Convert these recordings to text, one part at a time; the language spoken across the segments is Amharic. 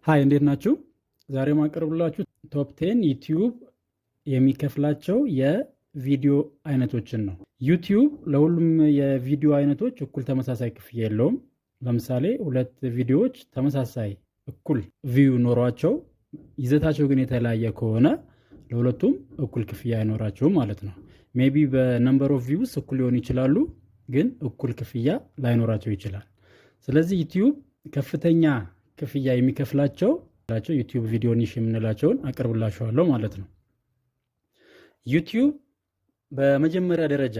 Hi፣ እንዴት ናችሁ? ዛሬ ማቀርብላችሁ top 10 ዩቲዩብ የሚከፍላቸው የቪዲዮ አይነቶችን ነው። ዩቲዩብ ለሁሉም የቪዲዮ አይነቶች እኩል ተመሳሳይ ክፍያ የለውም። ለምሳሌ ሁለት ቪዲዮዎች ተመሳሳይ እኩል view ኖሯቸው ይዘታቸው ግን የተለያየ ከሆነ ለሁለቱም እኩል ክፍያ አይኖራቸውም ማለት ነው። Maybe በ number of views እኩል ሊሆኑ ይችላሉ፣ ግን እኩል ክፍያ ላይኖራቸው ይችላል። ስለዚህ ዩቲዩብ ከፍተኛ ክፍያ የሚከፍላቸው ዩቲዩብ ቪዲዮ niche የምንላቸውን አቀርብላችኋለሁ ማለት ነው። ዩቲዩብ በመጀመሪያ ደረጃ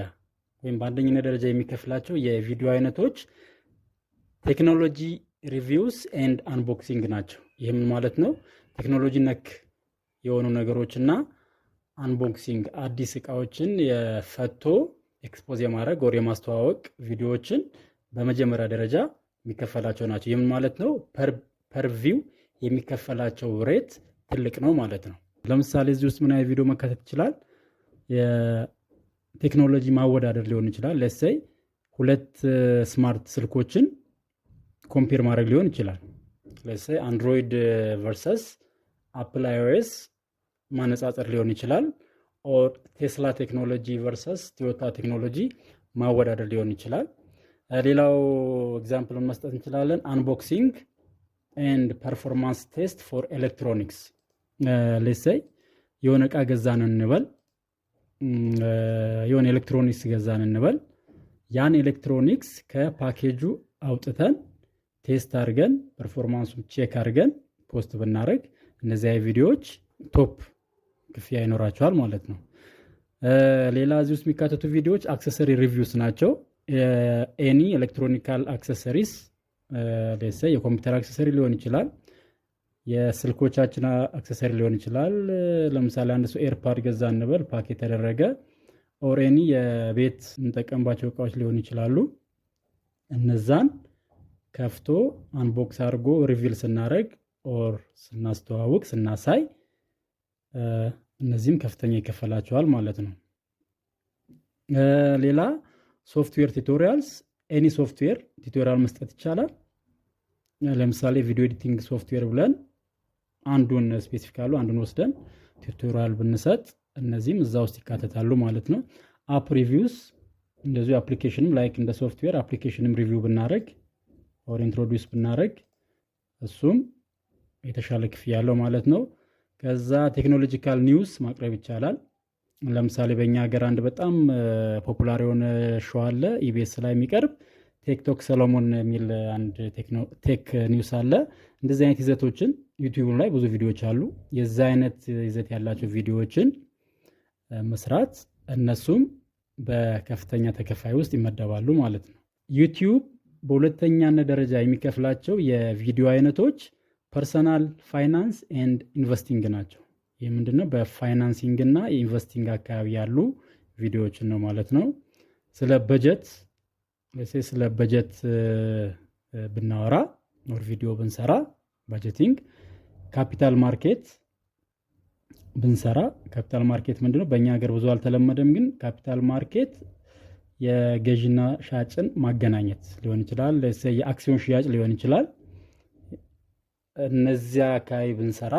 ወይም በአንደኝነት ደረጃ የሚከፍላቸው የቪዲዮ አይነቶች technology reviews and unboxing ናቸው። ይህም ማለት ነው ቴክኖሎጂ ነክ የሆኑ ነገሮችና unboxing፣ አዲስ እቃዎችን የፈቶ expose የማድረግ ወር የማስተዋወቅ ቪዲዮዎችን በመጀመሪያ ደረጃ የሚከፈላቸው ናቸው። ይህም ማለት ነው per view የሚከፈላቸው rate ትልቅ ነው ማለት ነው። ለምሳሌ እዚህ ውስጥ ምን አይነት ቪዲዮ መካተት ይችላል? የቴክኖሎጂ ማወዳደር ሊሆን ይችላል። Let's say ሁለት smart ስልኮችን compare ማድረግ ሊሆን ይችላል። Let's say Android versus Apple iOS ማነጻጸር ሊሆን ይችላል። Or Tesla technology versus Toyota technology ማወዳደር ሊሆን ይችላል። ሌላው example ን መስጠት እንችላለን። Unboxing and performance test for electronics። Let's say የሆነ እቃ ገዛን እንበል፣ የሆነ ኤሌክትሮኒክስ ገዛን እንበል። ያን ኤሌክትሮኒክስ ከፓኬጁ አውጥተን test አድርገን performance ኡን check አድርገን post ብናደርግ እነዚያ ቪዲዮዎች top ክፍያ ይኖራቸዋል ማለት ነው። ሌላ እዚህ ውስጥ የሚካተቱ ቪዲዮዎች accessory reviews ናቸው። Any electronical accessories፣ let's say የኮምፒውተር accessory ሊሆን ይችላል፣ የስልኮቻችን accessory ሊሆን ይችላል። ለምሳሌ አንድ ሰው AirPod ገዛ እንበል፣ pack የተደረገ፣ or any የቤት የምንጠቀምባቸው እቃዎች ሊሆኑ ይችላሉ። እነዛን ከፍቶ unbox አድርጎ reveal ስናደርግ or ስናስተዋውቅ፣ ስናሳይ እነዚህም ከፍተኛ ይከፈላቸዋል ማለት ነው። ሌላ software tutorials፣ any software tutorial መስጠት ይቻላል። ለምሳሌ video editing software ብለን አንዱን specifically አንዱን ወስደን tutorial ብንሰጥ እነዚህም እዛ ውስጥ ይካተታሉ ማለት ነው። App reviews እንደዚሁ application ም like እንደ software application ም review ብናደረግ or introduce ብናደረግ እሱም የተሻለ ክፍያ ያለው ማለት ነው። ከዛ technological news ማቅረብ ይቻላል። ለምሳሌ በእኛ ሀገር አንድ በጣም popular የሆነ show አለ፣ ኢቢኤስ ላይ የሚቀርብ Tech Talk ሰሎሞን የሚል አንድ tech news አለ። እንደዚህ አይነት ይዘቶችን ዩቲዩብ ላይ ብዙ ቪዲዮዎች አሉ። የዛ አይነት ይዘት ያላቸው ቪዲዮዎችን መስራት እነሱም በከፍተኛ ተከፋይ ውስጥ ይመደባሉ ማለት ነው። ዩቲዩብ በሁለተኛነት ደረጃ የሚከፍላቸው የቪዲዮ አይነቶች personal finance and investing ናቸው። ይህ ምንድነው? በ financing እና የ investing አካባቢ ያሉ ቪዲዮዎችን ነው ማለት ነው። ስለ በጀት ብናወራ or ቪዲዮ ብንሰራ budgeting፣ capital market ብንሰራ፣ capital market ምንድነው? በእኛ ሀገር ብዙ አልተለመደም፣ ግን capital market የገዥና ሻጭን ማገናኘት ሊሆን ይችላል። የአክሲዮን ሽያጭ ሊሆን ይችላል። እነዚያ አካባቢ ብንሰራ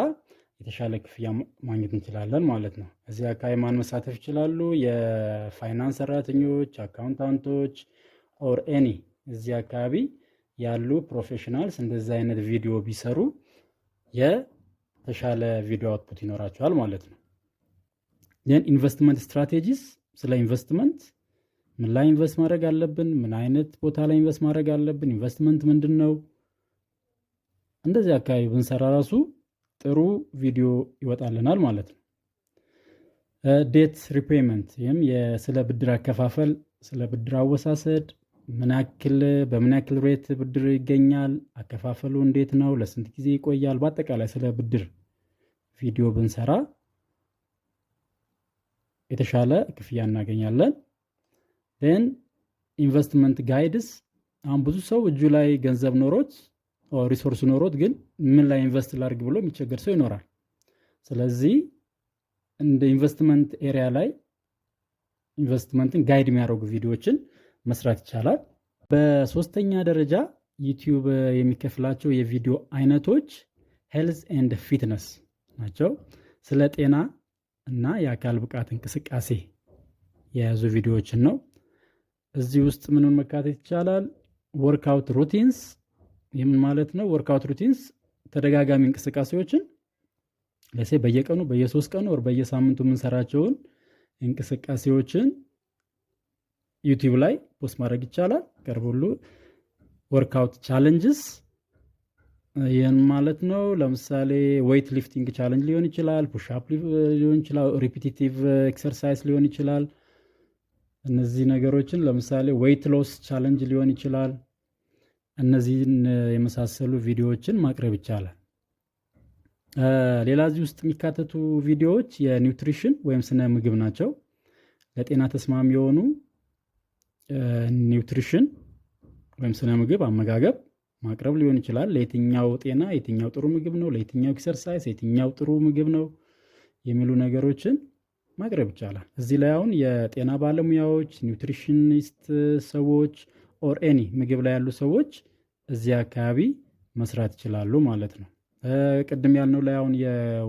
የተሻለ ክፍያ ማግኘት እንችላለን ማለት ነው። እዚህ አካባቢ ማን መሳተፍ ይችላሉ? የፋይናንስ ሰራተኞች፣ accountant ኦች or any እዚህ አካባቢ ያሉ professionals እንደዚህ አይነት ቪዲዮ ቢሰሩ የተሻለ ቪዲዮ output ይኖራቸዋል ማለት ነው። Then investment strategies፣ ስለ ኢንቨስትመንት ምን ላይ invest ማድረግ አለብን፣ ምን አይነት ቦታ ላይ invest ማድረግ አለብን፣ ኢንቨስትመንት ምንድን ነው? እንደዚህ አካባቢ ብንሰራ ራሱ ጥሩ ቪዲዮ ይወጣልናል ማለት ነው። Debt repayment፣ ይህም ስለ ብድር አከፋፈል፣ ስለ ብድር አወሳሰድ፣ ምን ያክል በምን ያክል rate ብድር ይገኛል፣ አከፋፈሉ እንዴት ነው፣ ለስንት ጊዜ ይቆያል፣ በአጠቃላይ ስለ ብድር ቪዲዮ ብንሰራ የተሻለ ክፍያ እናገኛለን። Then investment guides፣ አሁን ብዙ ሰው እጁ ላይ ገንዘብ ኖሮት፣ resource ኖሮት ግን ምን ላይ invest ላድርግ ብሎ የሚቸገር ሰው ይኖራል። ስለዚህ እንደ investment area ላይ investment ን guide የሚያደርጉ ቪዲዮዎችን መስራት ይቻላል። በሶስተኛ ደረጃ ዩቲዩብ የሚከፍላቸው የቪዲዮ አይነቶች Health and fitness ናቸው። ስለ ጤና እና የአካል ብቃት እንቅስቃሴ የያዙ ቪዲዮዎችን ነው። እዚህ ውስጥ ምንን መካተት ይቻላል? Workout routines። ይህም ማለት ነው workout routines ተደጋጋሚ እንቅስቃሴዎችን፣ let's say በየቀኑ፣ በየ3 ቀኑ ወይ በየሳምንቱ የምንሰራቸውን እንቅስቃሴዎችን YouTube ላይ post ማድረግ ይቻላል። ቀርቡሉ workout challenges፣ ይህን ማለት ነው። ለምሳሌ weight lifting challenge ሊሆን ይችላል፣ push up ሊሆን ይችላል፣ repetitive exercise ሊሆን ይችላል። እነዚህ ነገሮችን ለምሳሌ weight loss challenge ሊሆን ይችላል። እነዚህን የመሳሰሉ ቪዲዮዎችን ማቅረብ ይቻላል። ሌላ እዚህ ውስጥ የሚካተቱ ቪዲዮዎች የ nutrition ወይም ስነ ምግብ ናቸው። ለጤና ተስማሚ የሆኑ nutrition ወይም ስነ ምግብ አመጋገብ ማቅረብ ሊሆን ይችላል። ለየትኛው ጤና የትኛው ጥሩ ምግብ ነው፣ ለየትኛው exercise የትኛው ጥሩ ምግብ ነው የሚሉ ነገሮችን ማቅረብ ይቻላል። እዚህ ላይ አሁን የጤና ባለሙያዎች፣ nutritionist ሰዎች or any ምግብ ላይ ያሉ ሰዎች እዚህ አካባቢ መስራት ይችላሉ ማለት ነው። ቅድም ያልነው ላይ አሁን የ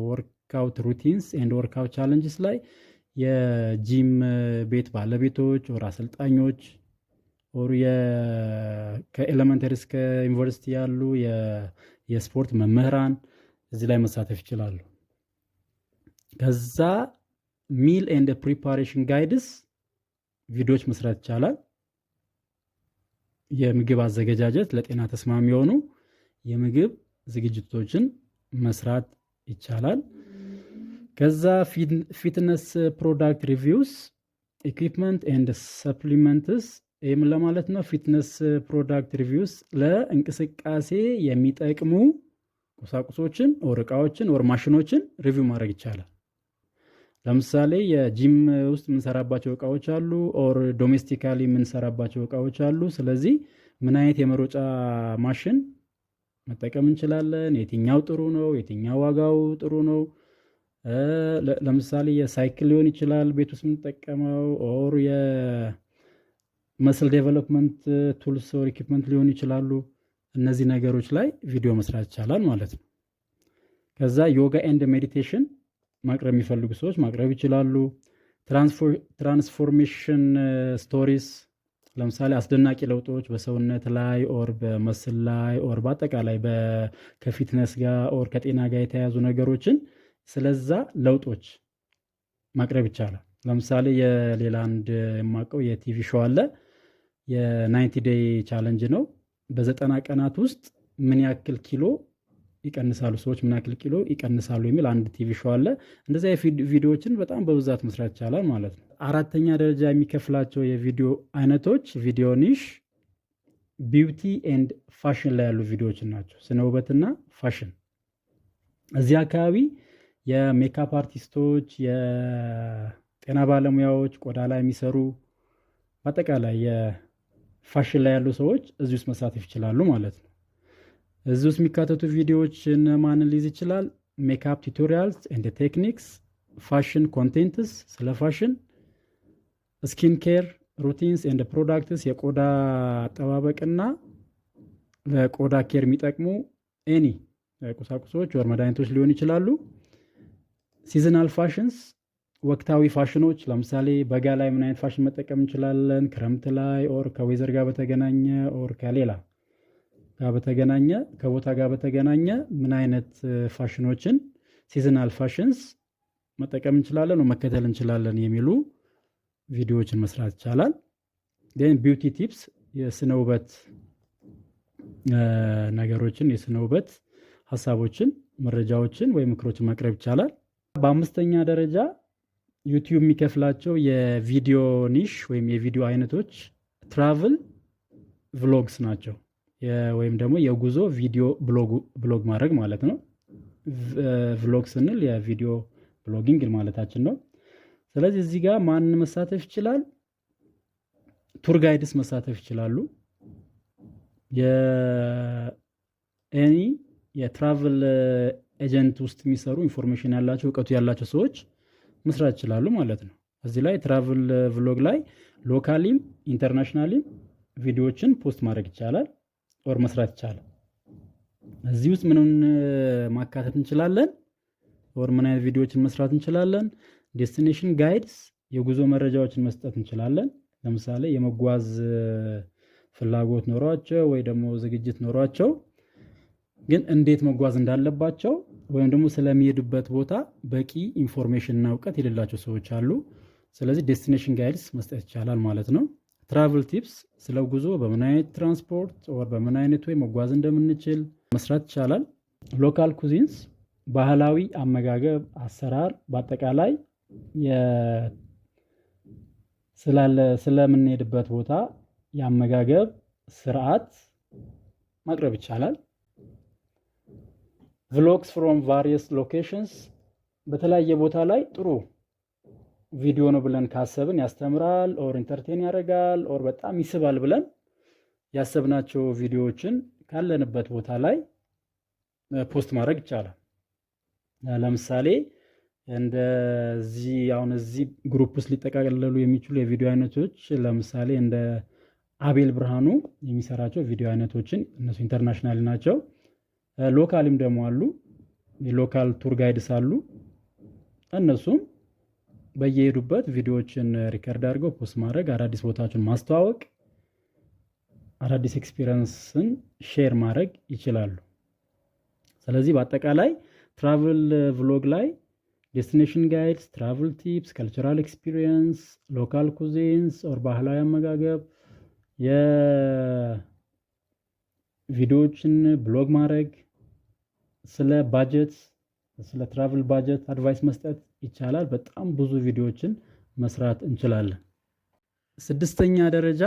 workout routines and workout challenges ላይ የጂም ቤት ባለቤቶች or አሰልጣኞች or ከ elementary እስከ ዩኒቨርሲቲ ያሉ የስፖርት መምህራን እዚህ ላይ መሳተፍ ይችላሉ። ከዛ meal and preparation guides ቪዲዮዎች መስራት ይቻላል። የምግብ አዘገጃጀት፣ ለጤና ተስማሚ የሆኑ የምግብ ዝግጅቶችን መስራት ይቻላል። ከዛ fitness product reviews, equipment and supplements፣ ይህም ለማለት ነው። Fitness product reviews ለእንቅስቃሴ የሚጠቅሙ ቁሳቁሶችን or እቃዎችን or ማሽኖችን review ማድረግ ይቻላል። ለምሳሌ የጂም ውስጥ የምንሰራባቸው እቃዎች አሉ፣ or domestically የምንሰራባቸው እቃዎች አሉ። ስለዚህ ምን አይነት የመሮጫ ማሽን መጠቀም እንችላለን፣ የትኛው ጥሩ ነው፣ የትኛው ዋጋው ጥሩ ነው። ለምሳሌ የ cycle ሊሆን ይችላል ቤት ውስጥ የምንጠቀመው or የ muscle development tools or equipment ሊሆኑ ይችላሉ። እነዚህ ነገሮች ላይ ቪዲዮ መስራት ይቻላል ማለት ነው። ከዛ yoga and meditation ማቅረብ የሚፈልጉ ሰዎች ማቅረብ ይችላሉ። Transformation stories፣ ለምሳሌ አስደናቂ ለውጦች በሰውነት ላይ or በ muscle ላይ or በአጠቃላይ ከ fitness ጋር or ከጤና ጋር የተያያዙ ነገሮችን ስለዛ ለውጦች ማቅረብ ይቻላል። ለምሳሌ የሌላ አንድ የማውቀው የ TV show አለ። የ 90 day challenge ነው። በ90 ቀናት ውስጥ ምን ያክል ኪሎ ይቀንሳሉ፣ ሰዎች ምን ያክል ኪሎ ይቀንሳሉ የሚል አንድ TV show አለ። እንደዚያ ቪዲዮዎችን በጣም በብዛት መስራት ይቻላል ማለት ነው። አራተኛ ደረጃ የሚከፍላቸው የቪዲዮ አይነቶች video niche beauty and fashion ላይ ያሉ ቪዲዮዎችን ናቸው። ስነ ውበትና ፋሽን። እዚህ አካባቢ የሜካፕ አርቲስቶች፣ የጤና ባለሙያዎች፣ ቆዳ ላይ የሚሰሩ፣ በአጠቃላይ የፋሽን ላይ ያሉ ሰዎች እዚህ ውስጥ መሳተፍ ይችላሉ ማለት ነው። እዚህ ውስጥ የሚካተቱ ቪዲዮዎች ማንን ሊይዝ ይችላል? Makeup tutorials and techniques፣ fashion contents ስለ ፋሽን፣ skin care routines and products፣ የቆዳ አጠባበቅና ለቆዳ care የሚጠቅሙ any ቁሳቁሶች ወይ መድኃኒቶች ሊሆኑ ይችላሉ። Seasonal fashions፣ ወቅታዊ ፋሽኖች፣ ለምሳሌ በጋ ላይ ምን አይነት ፋሽን መጠቀም እንችላለን፣ ክረምት ላይ or ከ weather ጋር በተገናኘ or ከሌላ ጋር በተገናኘ፣ ከቦታ ጋር በተገናኘ ምን አይነት ፋሽኖችን seasonal fashions መጠቀም እንችላለን፣ መከተል እንችላለን የሚሉ ቪዲዮዎችን መስራት ይቻላል። Then beauty tips፣ የስነ ውበት ነገሮችን፣ የስነ ውበት ሀሳቦችን፣ መረጃዎችን ወይም ምክሮችን ማቅረብ ይቻላል። በአምስተኛ ደረጃ YouTube የሚከፍላቸው የቪዲዮ niche ወይም የቪዲዮ አይነቶች travel vlogs ናቸው። ወይም ደግሞ የጉዞ ቪዲዮ blog ማድረግ ማለት ነው። Vlog ስንል የ video blogging ማለታችን ነው። ስለዚህ እዚህ ጋር ማን መሳተፍ ይችላል? Tour guides መሳተፍ ይችላሉ። የ any የ travel agent ውስጥ የሚሰሩ፣ information ያላቸው፣ እውቀቱ ያላቸው ሰዎች መስራት ይችላሉ ማለት ነው። እዚህ ላይ travel vlog ላይ locally ም internationally ም ቪዲዮዎችን post ማድረግ ይቻላል or መስራት ይቻላል። እዚህ ውስጥ ምንን ማካተት እንችላለን? Or ምን አይነት ቪዲዮዎችን መስራት እንችላለን? Destination guides፣ የጉዞ መረጃዎችን መስጠት እንችላለን። ለምሳሌ የመጓዝ ፍላጎት ኖሯቸው ወይ ደግሞ ዝግጅት ኖሯቸው ግን እንዴት መጓዝ እንዳለባቸው ወይም ደግሞ ስለሚሄዱበት ቦታ በቂ information እና እውቀት የሌላቸው ሰዎች አሉ። ስለዚህ destination guides መስጠት ይቻላል ማለት ነው። Travel tips፣ ስለ ጉዞ በምን አይነት ትራንስፖርት or በምን አይነት ወይ መጓዝ እንደምንችል መስራት ይቻላል። Local cuisines፣ ባህላዊ አመጋገብ አሰራር፣ በአጠቃላይ ስላለ ስለምንሄድበት ቦታ የአመጋገብ ስርዓት ማቅረብ ይቻላል። Vlogs from various locations፣ በተለያየ ቦታ ላይ ጥሩ ቪዲዮ ነው ብለን ካሰብን፣ ያስተምራል or entertain ያደርጋል or በጣም ይስባል ብለን ያሰብናቸው ቪዲዮዎችን ካለንበት ቦታ ላይ post ማድረግ ይቻላል። ለምሳሌ እንደዚህ አሁን እዚህ group ውስጥ ሊጠቃለሉ የሚችሉ የቪዲዮ አይነቶች፣ ለምሳሌ እንደ አቤል ብርሃኑ የሚሰራቸው ቪዲዮ አይነቶችን፣ እነሱ international ናቸው። Local ም ደግሞ አሉ። የ local tour guides አሉ። እነሱም በየሄዱበት ቪዲዮዎችን record አድርገው post ማድረግ፣ አዳዲስ ቦታዎችን ማስተዋወቅ፣ አዳዲስ experience ን share ማድረግ ይችላሉ። ስለዚህ በአጠቃላይ travel vlog ላይ destination guides፣ travel tips፣ cultural experience፣ local cuisines or ባህላዊ አመጋገብ፣ የቪዲዮዎችን vlog ማድረግ፣ ስለ ባጀት፣ ስለ travel budget advice መስጠት ይቻላል። በጣም ብዙ ቪዲዮዎችን መስራት እንችላለን። ስድስተኛ ደረጃ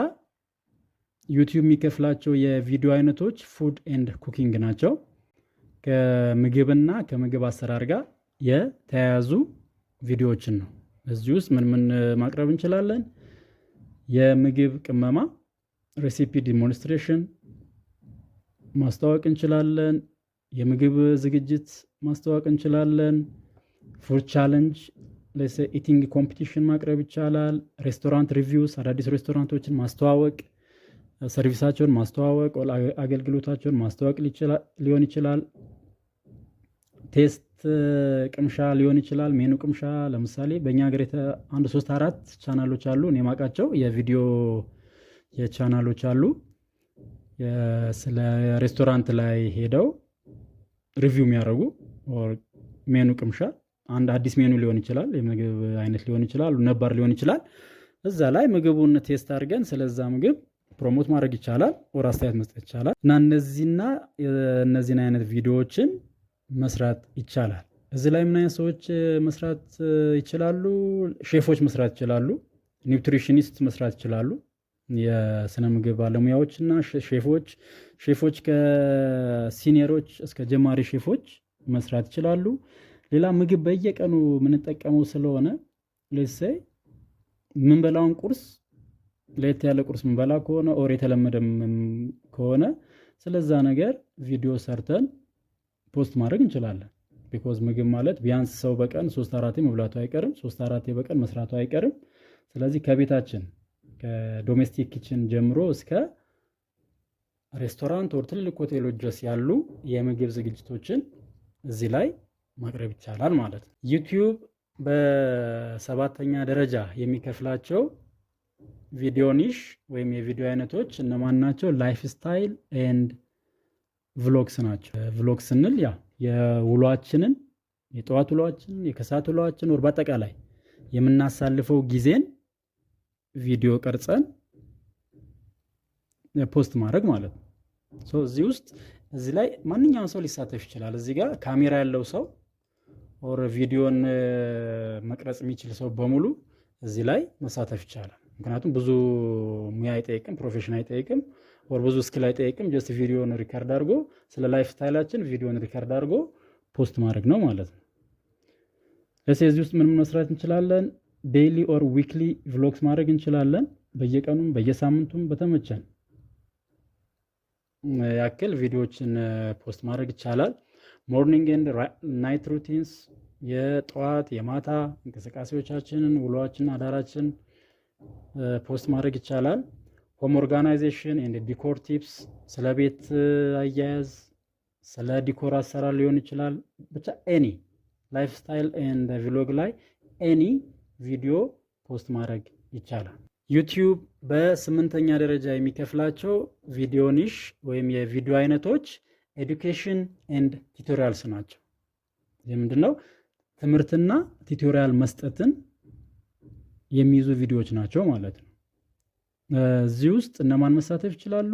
ዩቲዩብ የሚከፍላቸው የቪዲዮ አይነቶች food and cooking ናቸው። ከምግብና ከምግብ አሰራር ጋር የተያያዙ ቪዲዮዎችን ነው። እዚህ ውስጥ ምን ምን ማቅረብ እንችላለን? የምግብ ቅመማ፣ recipe demonstration ማስተዋወቅ እንችላለን። የምግብ ዝግጅት ማስተዋወቅ እንችላለን። Food challenge፣ eating competition ማቅረብ ይቻላል። Restaurant reviews፣ አዳዲስ ሬስቶራንቶችን ማስተዋወቅ፣ service ኣቸውን ማስተዋወቅ፣ አገልግሎታቸውን ማስተዋወቅ ሊሆን ይችላል። Taste ቅምሻ ሊሆን ይችላል። ሜኑ ቅምሻ፣ ለምሳሌ በእኛ ሀገር አንድ ሶስት አራት ቻናሎች አሉ፣ እኔ የማውቃቸው የቪዲዮ የቻናሎች አሉ። ስለ ሬስቶራንት ላይ ሄደው review የሚያደርጉ፣ ሜኑ ቅምሻ፣ አንድ አዲስ ሜኑ ሊሆን ይችላል፣ የምግብ አይነት ሊሆን ይችላል፣ ነባር ሊሆን ይችላል። እዛ ላይ ምግቡን taste አድርገን ስለዛ ምግብ promote ማድረግ ይቻላል፣ or አስተያየት መስጠት ይቻላል እና እነዚህና እነዚህን አይነት ቪዲዮዎችን መስራት ይቻላል። እዚህ ላይ ምን አይነት ሰዎች መስራት ይችላሉ? ሼፎች መስራት ይችላሉ። Nutritionist መስራት ይችላሉ። የስነ ምግብ ባለሙያዎች እና ሼፎች፣ ሼፎች ከ senior ኦች እስከ ጀማሪ ሼፎች መስራት ይችላሉ። ሌላ ምግብ በየቀኑ የምንጠቀመው ስለሆነ፣ let's say የምንበላውን ቁርስ፣ ለየት ያለ ቁርስ ምንበላ ከሆነ or የተለመደ ከሆነ ስለዛ ነገር ቪዲዮ ሰርተን post ማድረግ እንችላለን። Because ምግብ ማለት ቢያንስ ሰው በቀን ሶስት አራቴ መብላቱ አይቀርም፣ ሶስት አራቴ በቀን መስራቱ አይቀርም። ስለዚህ ከቤታችን ከ domestic kitchen ጀምሮ እስከ ሬስቶራንት or ትልልቅ ሆቴሎች ድረስ ያሉ የምግብ ዝግጅቶችን እዚህ ላይ ማቅረብ ይቻላል ማለት ነው። ዩቲዩብ በሰባተኛ ደረጃ የሚከፍላቸው ቪዲዮ niche ወይም የቪዲዮ አይነቶች እነማን ናቸው? Lifestyle and vlogs ናቸው። Vlog ስንል ያ የውሏችንን፣ የጠዋት ውሏችን፣ የከሰዓት ውሏችን or በአጠቃላይ የምናሳልፈው ጊዜን ቪዲዮ ቀርጸን post ማድረግ ማለት ነው። እዚህ ውስጥ፣ እዚህ ላይ ማንኛውም ሰው ሊሳተፍ ይችላል። እዚህ ጋር ካሜራ ያለው ሰው or ቪዲዮን መቅረጽ የሚችል ሰው በሙሉ እዚህ ላይ መሳተፍ ይቻላል። ምክንያቱም ብዙ ሙያ አይጠይቅም፣ profession አይጠይቅም፣ or ብዙ skill አይጠይቅም። Just ቪዲዮን record አድርጎ፣ ስለ lifestyle ኣችን ቪዲዮን record አድርጎ post ማድረግ ነው ማለት ነው። እዚህ ውስጥ ምን መስራት እንችላለን? Daily or weekly vlogs ማድረግ እንችላለን። በየቀኑም በየሳምንቱም በተመቸን ያክል ቪዲዮዎችን post ማድረግ ይቻላል። Morning and night routines፣ የጠዋት የማታ እንቅስቃሴዎቻችንን፣ ውሏችን፣ አዳራችን post ማድረግ ይቻላል። Home organization and decor tips፣ ስለ ቤት አያያዝ፣ ስለ decor አሰራር ሊሆን ይችላል። ብቻ any lifestyle and vlog ላይ any ቪዲዮ post ማድረግ ይቻላል። ዩቲዩብ በስምንተኛ ደረጃ የሚከፍላቸው ቪዲዮ niche ወይም የቪዲዮ አይነቶች education and tutorials ናቸው። ይህ ምንድን ነው? ትምህርትና tutorial መስጠትን የሚይዙ ቪዲዮዎች ናቸው ማለት ነው። እዚህ ውስጥ እነማን መሳተፍ ይችላሉ?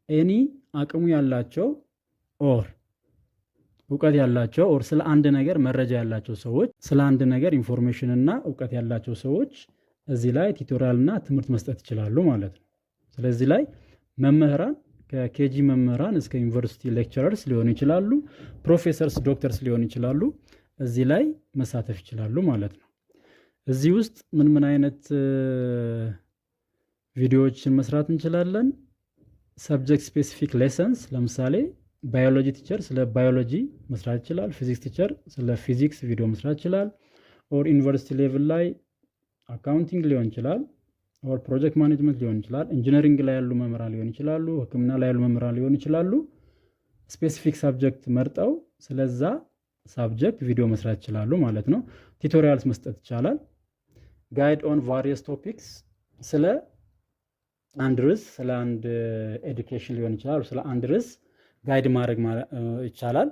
Any አቅሙ ያላቸው or እውቀት ያላቸው or ስለ አንድ ነገር መረጃ ያላቸው ሰዎች፣ ስለ አንድ ነገር information እና እውቀት ያላቸው ሰዎች እዚህ ላይ tutorial እና ትምህርት መስጠት ይችላሉ ማለት ነው። ስለዚህ ላይ መምህራን ከ KG መምህራን እስከ university lecturers ሊሆኑ ይችላሉ። Professors፣ doctors ሊሆኑ ይችላሉ። እዚህ ላይ መሳተፍ ይችላሉ ማለት ነው። እዚህ ውስጥ ምን ምን አይነት ቪዲዮዎችን መስራት እንችላለን? Subject specific lessons፣ ለምሳሌ biology teacher ስለ ባዮሎጂ መስራት ይችላል። Physics teacher ስለ ፊዚክስ ቪዲዮ መስራት ይችላል። Or university level ላይ accounting ሊሆን ይችላል። Or project management ሊሆን ይችላል። Engineering ላይ ያሉ መምህራን ሊሆን ይችላሉ። ሕክምና ላይ ያሉ መምህራን ሊሆኑ ይችላሉ። Specific subject መርጠው ስለዛ subject ቪዲዮ መስራት ይችላሉ ማለት ነው። Tutorials መስጠት ይቻላል። Guide on various topics፣ ስለ አንድ ርዕስ፣ ስለ አንድ education ሊሆን ይችላል። ስለ አንድ ርዕስ guide ማድረግ ይቻላል።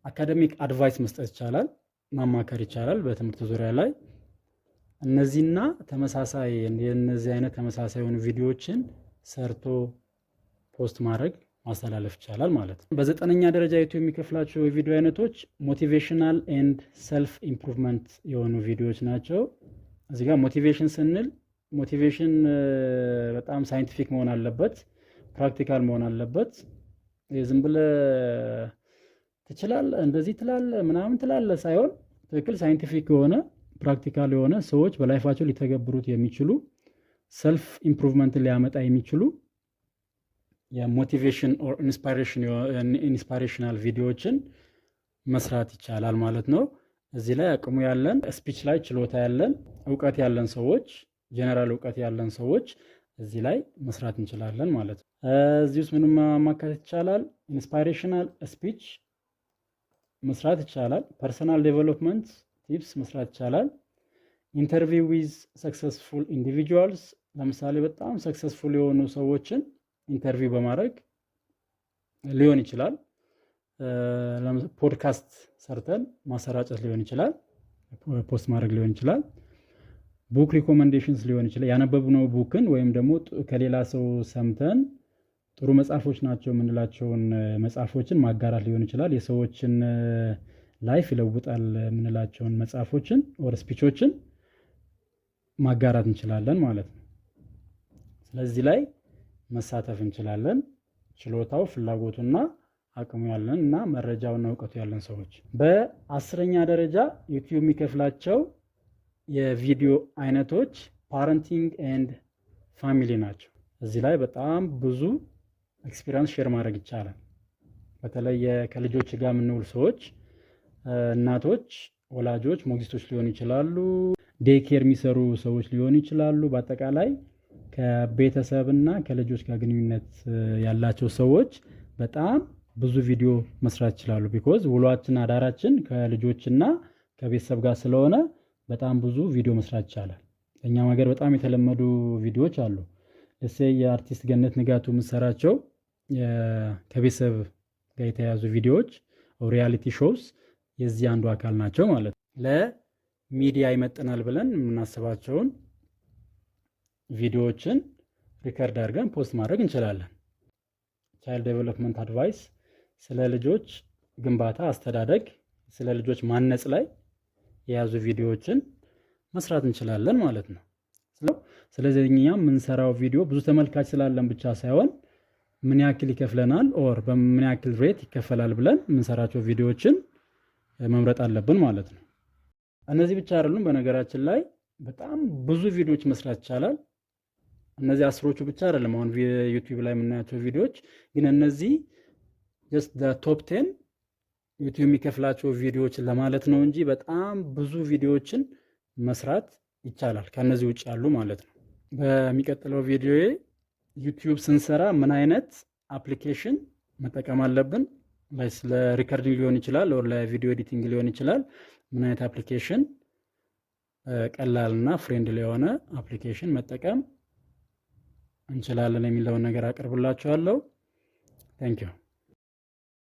Academic advice መስጠት ይቻላል። ማማከር ይቻላል በትምህርት ዙሪያ ላይ። እነዚህና ተመሳሳይ የእነዚህ አይነት ተመሳሳይ የሆኑ ቪዲዮዎችን ሰርቶ post ማድረግ፣ ማስተላለፍ ይቻላል ማለት ነው። በዘጠነኛ ደረጃ ዩቲዩብ የሚከፍላቸው የቪዲዮ አይነቶች motivational and self improvement የሆኑ ቪዲዮዎች ናቸው። እዚህ ጋር motivation ስንል motivation በጣም scientific መሆን አለበት፣ practical መሆን አለበት። ዝም ብለህ ትችላለህ፣ እንደዚህ ትላለህ፣ ምናምን ትላለህ ሳይሆን ትክክል scientific የሆነ፣ practical የሆነ፣ ሰዎች በ life ኣቸው ሊተገብሩት የሚችሉ፣ self improvement ን ሊያመጣ የሚችሉ የ motivation or inspirational ቪዲዮዎችን መስራት ይቻላል ማለት ነው። እዚህ ላይ አቅሙ ያለን፣ speech ላይ ችሎታ ያለን፣ እውቀት ያለን ሰዎች፣ ጀነራል እውቀት ያለን ሰዎች እዚህ ላይ መስራት እንችላለን ማለት ነው። እዚህ ውስጥ ምንም ማካተት ይቻላል? Inspirational speech መስራት ይቻላል። Personal development tips መስራት ይቻላል። Interview with successful individuals፣ ለምሳሌ በጣም successful የሆኑ ሰዎችን interview በማድረግ ሊሆን ይችላል። ፖድካስት ሰርተን ማሰራጨት ሊሆን ይችላል። Post ማድረግ ሊሆን ይችላል። Book recommendations ሊሆን ይችላል። ያነበብነው book ን ወይም ደግሞ ከሌላ ሰው ሰምተን ጥሩ መጽሐፎች ናቸው የምንላቸውን መጽሐፎችን ማጋራት ሊሆን ይችላል። የሰዎችን life ይለውጣል የምንላቸውን መጽሐፎችን or speech ኦችን ማጋራት እንችላለን ማለት ነው። ስለዚህ ላይ መሳተፍ እንችላለን። ችሎታው፣ ፍላጎቱና አቅሙ ያለን እና መረጃውና እውቀቱ ያለን ሰዎች። በ10ኛ ደረጃ ዩቲዩብ የሚከፍላቸው የቪዲዮ አይነቶች parenting and family ናቸው። እዚህ ላይ በጣም ብዙ experience share ማድረግ ይቻላል። በተለይ ከልጆች ጋር የምንውል ሰዎች፣ እናቶች፣ ወላጆች፣ ሞግዚቶች ሊሆኑ ይችላሉ። Daycare የሚሰሩ ሰዎች ሊሆኑ ይችላሉ። በአጠቃላይ ከቤተሰብና ከልጆች ጋር ግንኙነት ያላቸው ሰዎች በጣም ብዙ ቪዲዮ መስራት ይችላሉ። Because ውሏችን አዳራችን ከልጆችና ከቤተሰብ ጋር ስለሆነ በጣም ብዙ ቪዲዮ መስራት ይቻላል። እኛም ሀገር በጣም የተለመዱ ቪዲዮዎች አሉ። እሴ የአርቲስት ገነት ንጋቱ የምትሰራቸው ከቤተሰብ ጋር የተያያዙ ቪዲዮዎች፣ reality shows የዚህ አንዱ አካል ናቸው ማለት ነው። ለሚዲያ ይመጥናል ብለን የምናስባቸውን ቪዲዮዎችን record አድርገን post ማድረግ እንችላለን። Child development advice፣ ስለ ልጆች ግንባታ፣ አስተዳደግ፣ ስለ ልጆች ማነጽ ላይ የያዙ ቪዲዮዎችን መስራት እንችላለን ማለት ነው። ስለዚህ እኛ የምንሰራው ቪዲዮ ብዙ ተመልካች ስላለን ብቻ ሳይሆን ምን ያክል ይከፍለናል or በምን ያክል rate ይከፈላል ብለን የምንሰራቸው ቪዲዮዎችን መምረጥ አለብን ማለት ነው። እነዚህ ብቻ አይደሉም። በነገራችን ላይ በጣም ብዙ ቪዲዮዎች መስራት ይቻላል። እነዚህ 10ዎቹ ብቻ አይደለም አሁን ዩቲዩብ ላይ የምናያቸው ቪዲዮዎች፣ ግን እነዚህ just top 10 ዩቲዩብ የሚከፍላቸው ቪዲዮዎችን ለማለት ነው እንጂ በጣም ብዙ ቪዲዮዎችን መስራት ይቻላል ከእነዚህ ውጭ ያሉ ማለት ነው። በሚቀጥለው ቪዲዮ ዩቲዩብ ስንሰራ ምን አይነት application መጠቀም አለብን፣ ለ recording ሊሆን ይችላል፣ ለ video editing ሊሆን ይችላል። ምን አይነት application ቀላልና friendly የሆነ application መጠቀም እንችላለን የሚለውን ነገር አቀርብላችኋለሁ። Thank you.